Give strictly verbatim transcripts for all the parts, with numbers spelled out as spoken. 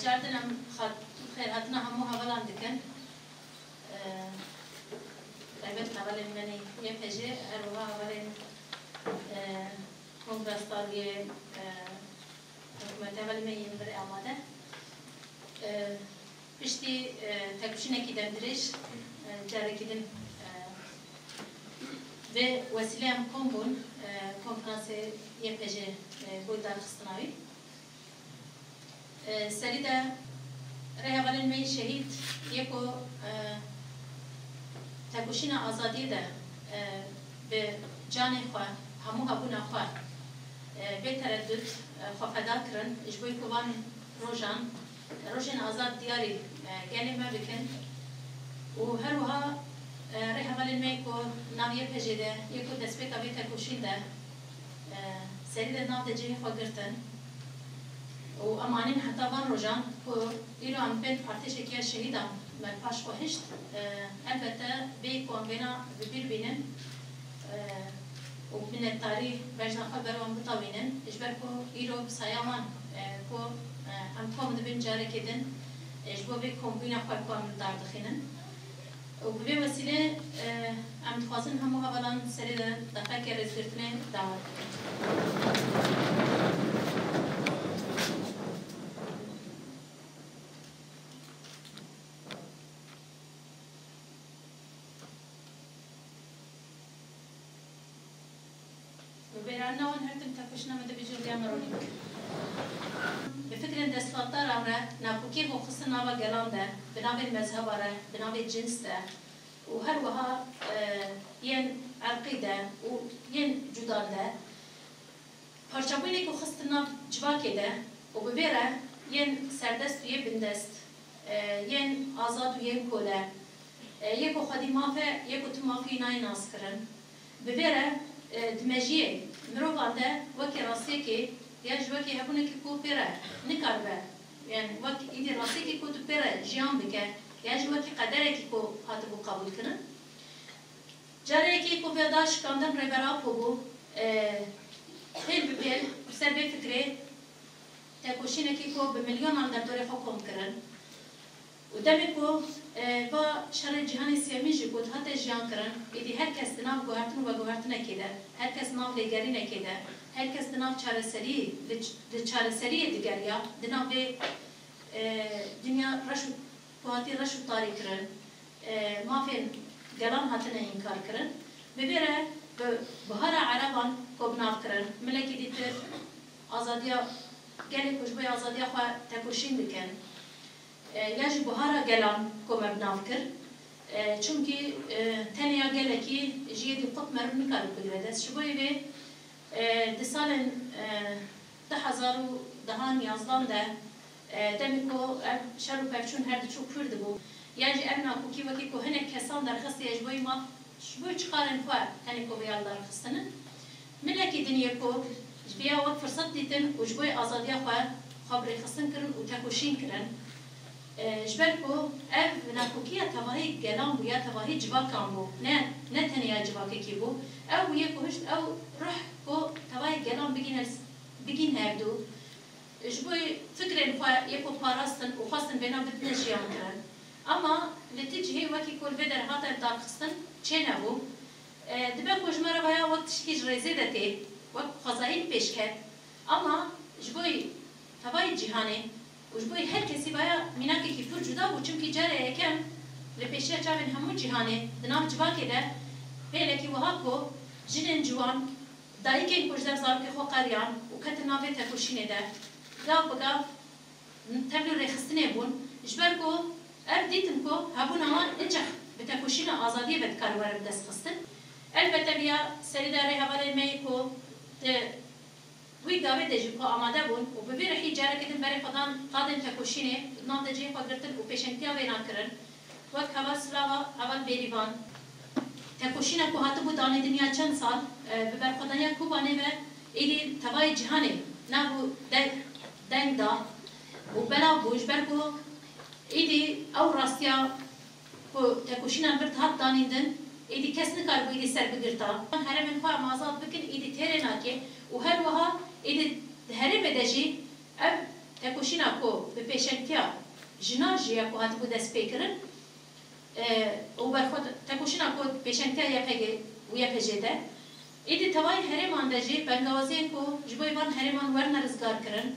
Cardin em xat-, xêrhatina hemû hevalan dikin. Eee, taybet hevalên me nê Y P J, her wiha hevalên, eee, Kongra Starû yê, eee, hikûmetê, hevalên me yên vir amade. Eee, piştî, eee, tekoşînekî demdirêj, eee, carekî din, eee, vê wesîlê em kom bûn, eee, konferansê Y P J, eee, bo darxistina wî. E, serî de rêhevalên me yê şehîd yê ku, e, tekoşîna azadiyê de, e, bi canê xwe, hemû hebûna xwe, e, bê teredût, e, xwe feda kirin, ji bo ku van rojan, rojên azad diyarî, e, gelê me bikin. Û her wiha, e, rêhevalên me yê ku nav Y P J de, yê ku destpêka vê tekoşîn de, e, serî de nav de cihê xwe girtin. Û em anîn heta van rojan ku îro em bên artêşekî ya şehîdan me paş xwe hişt, e, elbette bê ku em bêna bi bîr bînin, e, û minnetdarî bejna xwe ber wan bitewînin, ji ber ku îro bi saya wan, e, ku, e, em kom dibin carekê din, e, ji bo vê kombûna xwe ku em li dar dixînin. Û bi vê wesîlê, e, em dixwazin hemû hevalan serê de deqeke rêzgirtinê dawet bikin. Bi bêranîna wan her tim tekoşîna me dibêje riya me ronî bike. Bi fikrên desthilatdaran re nakokiyê xwe xistin nava gelan de, bi navê mezheba re, bi navê cins de û her wiha, e, yên erqî de û yên cudan de parçebûyînê ku xistin nav civakê de û bi vê re yên serdest û yê bindest, e, yên azad û yên kole, e, yê ku xwedî maf e, yê ku tu mafî nayê naskirin. Bi vê re, e, di mejiyê mirovan de wekî rastiyekê ya jî wekî hebûnekî ku pê re nikaribe, yani wek îdî rastiyekî ku tu pê re jiyan bike ya jî wekî qederekî ku hatibû qebûlkirin. Careyekî ku vêda şikandin Rêber Apo bû, e, pêl bi pêl ser vê fikrê tekoşînekî ku bi milyonan li derdorê xwe kom kirin. Û demê ku, e, va şerê cîhanê sêyemîn jî ku dihate jiyan kirin, êdî her kes di nav guhertin û veguhertinekê de, her kes nav lêgerînekê de, her kes di nav çareseriyê, li ç-, li çareseriyê digeriya, di nav vê, e, dinya reş û ku hatî reş û tarî kirin, e, mafên gelan hatine înkar kirin. Bi vê re bi bihara Ereban ku bi nav kirin, milekî dîtir azadiya gelê ku ji bo azadiya xwe tekoşîn dikin, e, ya jî bihara gelan ku me bi nav kir. E, çimkî, e, tenê ya gelekî ji yê dî qut meriv nikare bigire dest. Ji bo yê vê, e, di salên, e, du hezar û dehan yazdan de, e, demê ku ev şer û pevçûn her diçû kûr dibû, ya jî ev nakokî wekî ku hinek kesan derxistiye ji bo yê maf, ji bo çiqarên xwe tenê ku vêya li dar xistinin. Milekî din yê ku ji vêya wek firsat dîtin û ji bo yê azadiya xwe, xwe bi rêxistin kirin û tekoşîn kirin. E, ji ber ku ev nakokiya tevahî gelan bû ya tevahî civakan bû, ne, ne tenê ya civakekî bû. Ew bû yê ku hişt ew ruh ku tevahî gelan bigîne, bigîn hevdû. Ji bo fikrên xwe yê ku parastin û xwestin bêna bidine jiyan kirin. Ama li ti cihê wekî ku li vê derê hate darxistin çênebû. E, dibe ku ji me re vaya wek tiştekî ji rêzê de tê, wek xwezayî li pêş ket. Ama ji bo tevayê cîhanê û ji bo her kesî vaya mînakekî pir cuda bû, çimkî cara yekem li pêşiya çavên hemû cîhanê di nav civakê de pêlekî wiha ku jinên ciwan, dayikên ku ji dev zarokê xwe qeriyan û ketin nav vê tekoşînê de, gav bi gav tevlî rêxistinê bûn, ji ber ku ev dîtin ku hebûna wan hincex bi tekoşîna azadiyê ve dikare were bidestxistin. Elbette viya serî de rêhevalên me yê ku di wî gavê de jî ku amade bûn û bi vî rihî careke din berê xwe dan qadên tekoşînê, di nav de cihê xwe girtin û pêşengtiya wê nakirin. Wek heval Silava, heval Bêrîvan, tekoşîna ku hatibû danî dinya çend sal, e, bi berxwedaniya Kobanê ve êdî tevayê cîhanê nebû de-, deng da û belav bû, ji ber ku êdî ew rastiya ku tekoşîna vir dihat danîn din, êdî kes nikaribû êdî ser bigirta. Herêmên xwe em azad bikin, êdî têrê nake û her wiha êdî di herêmê de jî ev Tekoşîna ku bi pêşengtiya jinan jî ya ku hatibû destpêkirin, e, û berxwe tekoşîna ku pêşengtiya Y P G û Y P J de, êdî tevayî herêman de jî bengawaziyên ku ji bo van herêman werine rizgarkirin,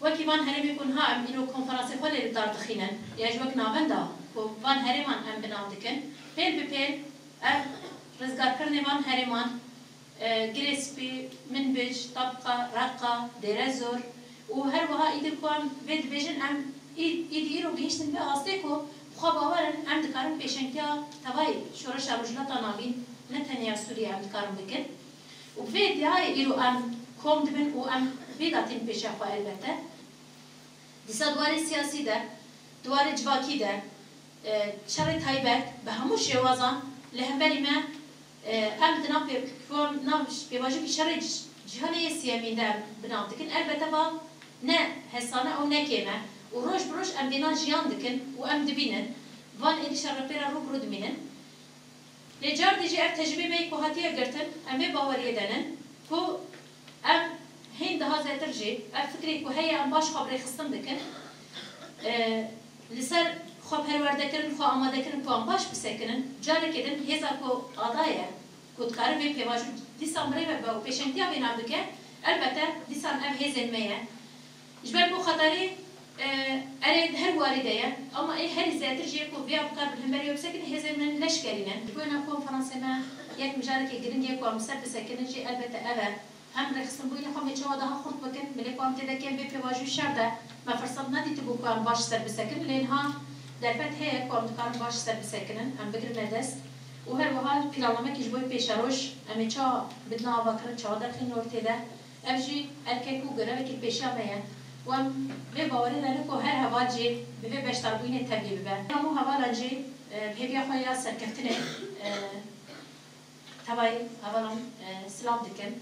wekî van herêmê ku niha em îro konferansê xwe lê li dar dixînin, ya ji wek navenda ku van herêman em bi nav dikin, pêl bi pêl ev rizgarkirinê van herêman, e, Girê Spî, Minbic, Tabqa, Reqa, Dêrezor û her wiha îdî ku em vê dibêjin, em î-, îdî îro gihîştin vê astê ku bi xwe bawer in, em dikarin pêşengtiya tevayî Şoreşa Rojhilata Navîn ne tenya Sûriyê em dikarin bikin. Û bi vê îdiayê îro em kom dibin û em vê datîn pêşiya xwe elbette. Dîsa di warê siyasî de, di warê civakî de, e, şerê taybet bi hemû şêwazan li hemberî me, e, em di nav pê-, pê-, nav pêvajoyekî şerê cî-, cîhanê yê siyemîn de em bi nav dikin. Elbette va ne hesane ew ne kêm e û roj bi roj em vêna jiyan dikin û em dibînin. Van êdî şerrepêra rû bi rû dimînin. Lê cardî jî ev tecrûbê me yê ku hatiye girtin, em vê baweriyê de nin ku em hîn daha zêtir jî ev fikrê ku heye em baş xwe bi rêxistin dikin, e, li ser xwe perwerdekirin, xwe amadekirin ku em baş bisekinin, carekê din hêza ku ada ye, ku dikare vê pêvajo dîsan birêve bibe û pêşengtiya vê nav bike, elbette dîsan ev hêzên me ye. Ji ber ku xeterî, e, erê di her warî de ye, ama ê herî zêtir jî yê ku vêya bikar bi hemberî wê bisekine hêzên me leşkerî ne. Ji bo wêna konferansê me yek mijarekê giring yê ku em li ser bisekinin jî elbette ev e. Hem rêxistinbûyînê xwe em ê çawa daha xurt bikin, milê ku em tê de kêm bê pêvajoyî şer de me firsat nedîtibû ku em baş ser bisekinin, lê niha derfet heye ku em dikarin baş ser bisekinin, em bigirine dest û her wiha planlamekî ji bo pêşeroj em ê çawa bidine avakirin, çawa derxînin ortê de. Ev jî erkek û grevekî pêşiya me ye. Û em vê bawerê de ne ku her heval jî bi vê beşdarbûyînê tevlî bibe. Hemû hevalan jî, e, bi hêviya xwe ya serkeftinê, e, tevayî hevalan, e, silav dikin.